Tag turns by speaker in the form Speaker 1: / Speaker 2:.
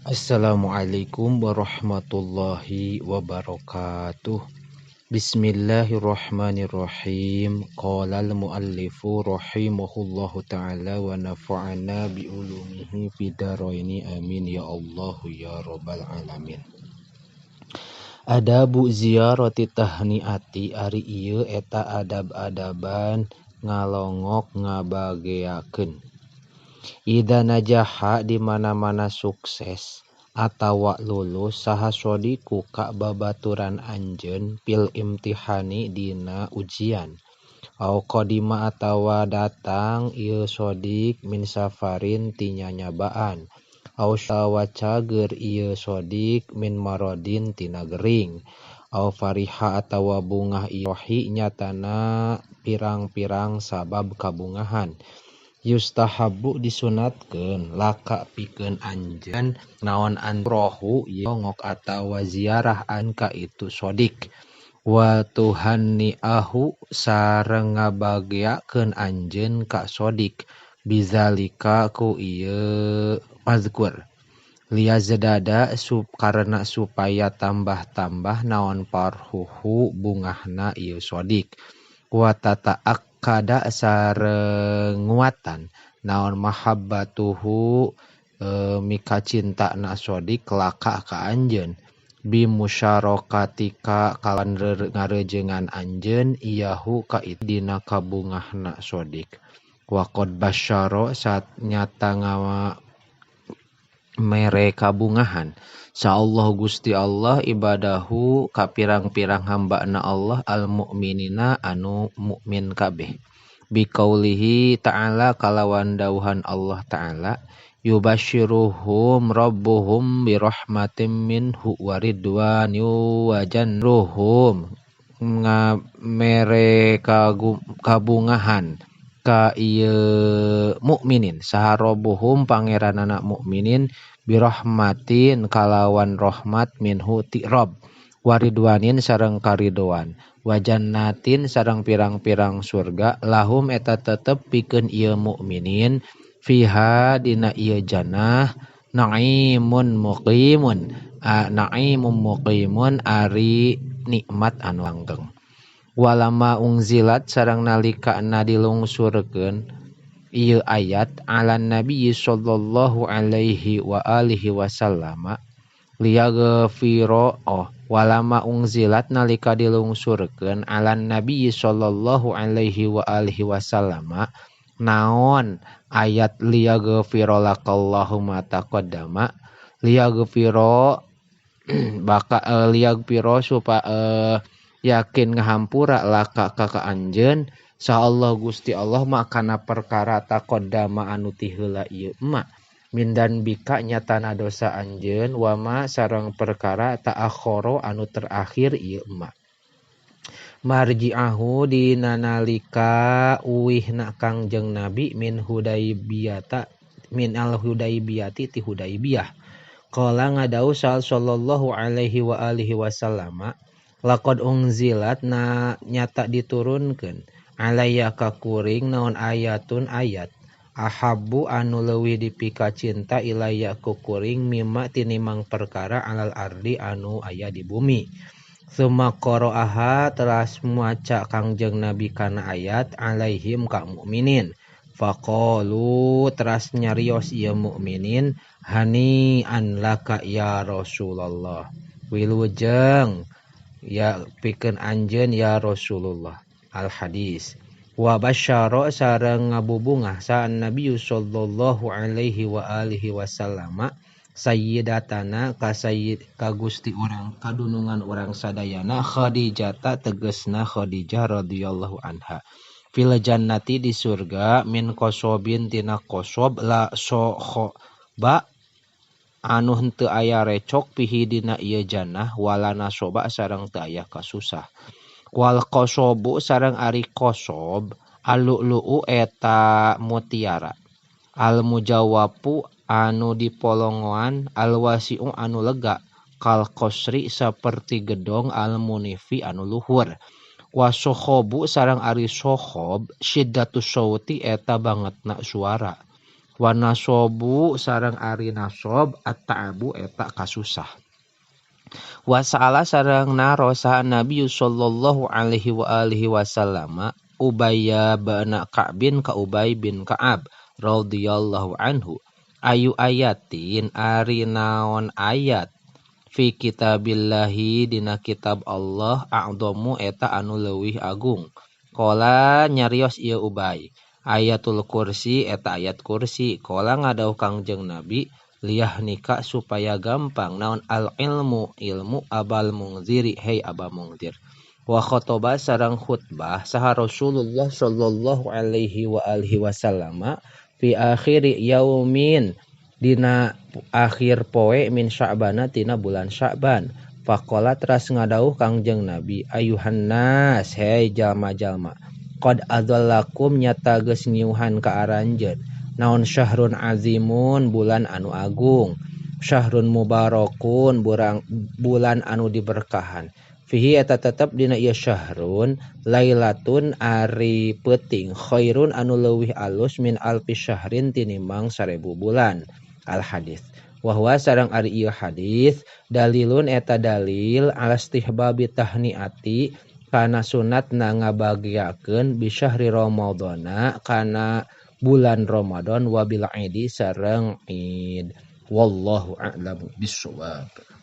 Speaker 1: Assalamualaikum warahmatullahi wabarakatuh. Bismillahirrahmanirrahim. Qala al-muallifu rahimahullahu ta'ala wa nafa'ana bi ulumihi fid dharaini, amin ya Allah ya rabbal alamin. Adabu ziyarati tahniati, ari ieu eta adab-adaban ngalongok ngabageakeun. Idza najaha, di mana-mana sukses atawa lulus, saha shodiku ka babaturan anjeun, fil imtihani dina ujian, au qadima atawa datang ieu shodik, min safarin ti nyanyabaan, au atawa cager ieu shodik, min marodin tina gering, au fariha atawa bungah ieu nyatana pirang-pirang sabab kabungahan, yustahabbu disunatkeun, laka pikeun anjeun, naon anrohu ngok atawa ziarah an ka itu shodik, wa tuhanniahu sareng ngabageakeun anjeun ka shodik, bizalika ku ieu mazkur, liyazdada karena supaya tambah-tambah naon parhuhu bungahna ieu shodik, wa tata'akkada sareng nguatan naon mahabbatuhu mikacintana shodik, laka ka anjeun, bimusyarakatika kalawan ngareujeungan anjeun, iyahu ka itu dina kabungahna shodik. Wa qad basyara saat nyata ngawa mere kabungahan sa Allah Gusti Allah ibadahu ka pirang-pirang hambana Allah al mukminina anu mukmin kabeh, biqaulihi ta'ala kalawan dawuhan Allah ta'ala, yubasyiruhum rabbuhum birahmatim minhu wa ridwani wa janruhum ngamere kabungahan ka ieu mukminin saha rabbuhum pangeranana mukminin, birahmatin kalawan rahmat, minhu ti Rabb, waridwanin sareng karidoan, wajannatin sareng pirang-pirang surga, lahum eta tetep pikeun ieu mukminin, fiha dina ieu jannah, naimun muqimun, naimum muqimun ari nikmat anu langgeng. Walama unzilat sareng nalikana dilungsurkeun ieu ayat ala nabi sallallahu alaihi wa alihi wasallama liyaghfira, oh, walama unzilat nalika dilungsurkeun ala nabi sallallahu alaihi wa alihi wasallama naon ayat liyaghfira lakallahu ma taqaddama, liyaghfira baka liyaghfira supaya yakin ngahampura, laka ka anjeun sa Allah Gusti Allah makana perkara taqaddama anu ti heula ieu ma mindan bika nyatana dosa anjeun, wama sareng perkara ta'akhara anu terakhir ieu ma marji'ahu dina nalika uwihna Kangjeng Nabi min Hudaybiyata, min al Hudaybiyati ti Hudaybiyah. Qala ngadau sallallahu alaihi wa alihi wasallama, laqad unzilat na nyata diturunkeun alayya ka kuring naon ayatun ayat ahabbu anu leuwih dipika cinta ilayya ku kuring mimma tinimang perkara alal ardi anu aya di bumi. Summa qara'aha teras maca Kangjeng Nabi kana ayat alaihim ka mukminin. Faqalu teras nyarios ieu mukminin, hani an laka ya Rasulullah, wilujeng ya pikeun anjeun ya Rasulullah. Al hadis. Wa basyara sareng ngabubungah sa Nabi sallallahu alaihi wa alihi wasallama sayyidatana ka sayyid ka gusti urang kadunungan urang sadayana, Khadijata tegesna Khadijah radhiyallahu anha, fil jannati di surga, min qasobin tina qasob, la ba anu henteu aya recok, fihi dina ieu jannah, wala nasoba sareng teu aya kasusah. Wal qasobu sareng ari qasob allu'lu'u eta mutiara, al mujawapu anu dipolongoan, al wasi'u anu lega, kal qasri saperti gedong, al munifi anu luhur. Wasokhobu sareng ari sokhob syiddatus sauti eta bangetna suara. Wa nasobu sareng ari nasob at-ta'abu eta kasusah. Wa sa'ala sareng naros saha Nabi sallallahu alaihi wa alihi wasallam Ubay bin Ka'bin ka Ubay bin Ka'ab radhiyallahu anhu ayu ayatin ari naon ayat fi kitabillahi dina kitab Allah a'dhamu eta anu leuwih agung. Qala nyarios ieu Ubay ayatul kursi eta ayat kursi. Qala ngadauh Kangjeng Nabi liyah nika supaya gampang naon al ilmu ilmu abal mungziri hei aba mungzir. Wa khotoba sareng khutbah saha Rasulullah sallallahu alaihi wa alihi wasallam fi akhiri yaumin dina akhir poe min Sya'bana tina bulan Sya'ban. Faqala teras ngadauh Kangjeng Nabi ayuhan nas hei jalma-jalma qad adzallakum nyata geus ngiuhan ka aranjeun naon syahrun azimun bulan anu agung syahrun mubarakun bulan anu diberkahan fihi eta tetep dina ieu syahrun lailatun ari peuting khairun anu leuwih alus min alfi syahrin tinimbang 1000 bulan. Al hadis wa huwa sareng ari ieu hadis dalilun eta dalil ala istihbabi tahniati kana sunatna ngabagiakeun bi syahri ramadhana kana bulan Ramadan wabil idi sareng id. Wallahu a'lamu bissawab.